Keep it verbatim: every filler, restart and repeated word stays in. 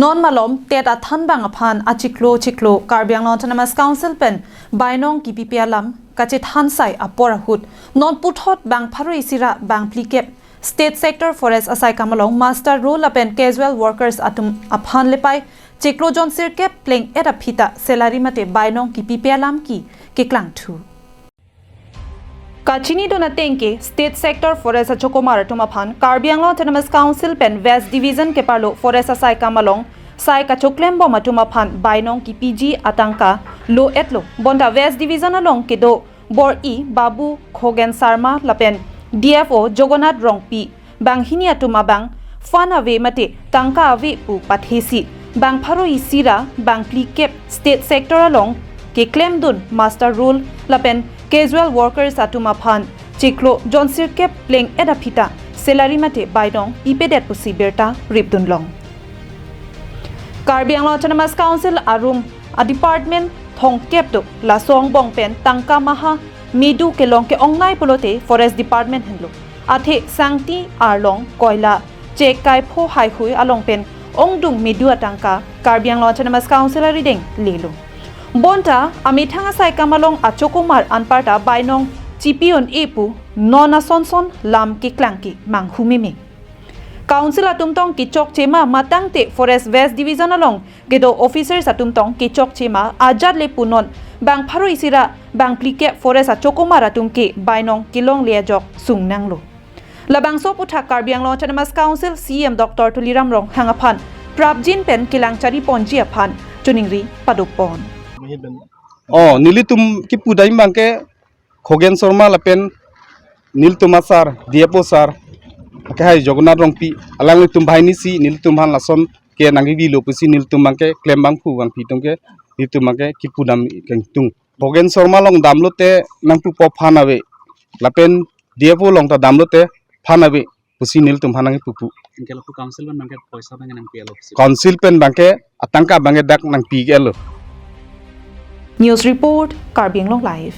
Non malom TET athanbang aphan achiklo chiklo Karbi Anglong Autonomous Council pen bainong kipipe alam kachethan sai apor ahut non puthot bang pharo isi ra bang phlikep State Sector Forest asaikam along muster roll lapen casual workers atum aphan lepai chiklo jon sirkep pleng et aphi ta salary mate bainong kipipe alam ke keklangthu. Kachinidun ateng ke State Sector Forest achokomar atum aphan Karbi Anglong Autonomous Council pen West Division keparlo Forest asaikam along sai kachoklembom atum aphan bainong kipiji atangka lo-etlo. Bonta West Division along kedo bor-i Babu Khogen Sharma lapen D F O Jagannath Rongpi banghini atum abang fund ave mate tangka ave pu pathesi bang pharo isi ra bang phlikep State Sector along keklemdun muster roll lapen casual workers atum aphan chiklo jon sirkep pleng et aphi ta salary mate bainong pipedet pusi birta ripdunlong. Karbi Anglong Autonomous Council arum a department thomkep do laso angbong pen tangka maha medu kelong ke-ongnei pulote Forest Department henlo. Athe sangti arlong koila chek kaipho haihui along pen ongdung medu atangka Karbi Anglong Autonomous Council arideng lelo. Bonta amethang asaikam along achokomar anparta bainong chipi un-e pu non asonson lam keklang ke manghumeme. Council atum tong kechokche ma matangte Forest West Division along kedo officers atum tong kechokche ma ajat le punon bang pharo isi ra bang phlikep Forest achokomar atum ke bainong kelongle ajok sungnanglo. Labangso aputhak Karbi Anglong Autonomous Council C E M Doctor Tuliram Ronghang aphan prapjin pen kelang chari ponji aphan choningri padopon. Oh, nelitum kipu dai abang ke Khogen Sharma lapen nelitum asar, D F O sar, ke hai Jagannath Rongpi, alanglitum banghini si nelitum aphan lason ke nangkebilo pusi nelitum abang ke klem bangphu bangphi atum ke nelitum abang ke kipu dam kangtung. Khogen Sharma along damlote nangpupo fund ave, lapen D F O along ta damlote fund ave pusi nelitum aphan nangkipupu. Anke lapu council pen abang ke poisa abang ke nangpi-etlo pusi. Council pen abang ke atangka abang ke dak nangpi-etlo. News report, Karbi Anglong Live.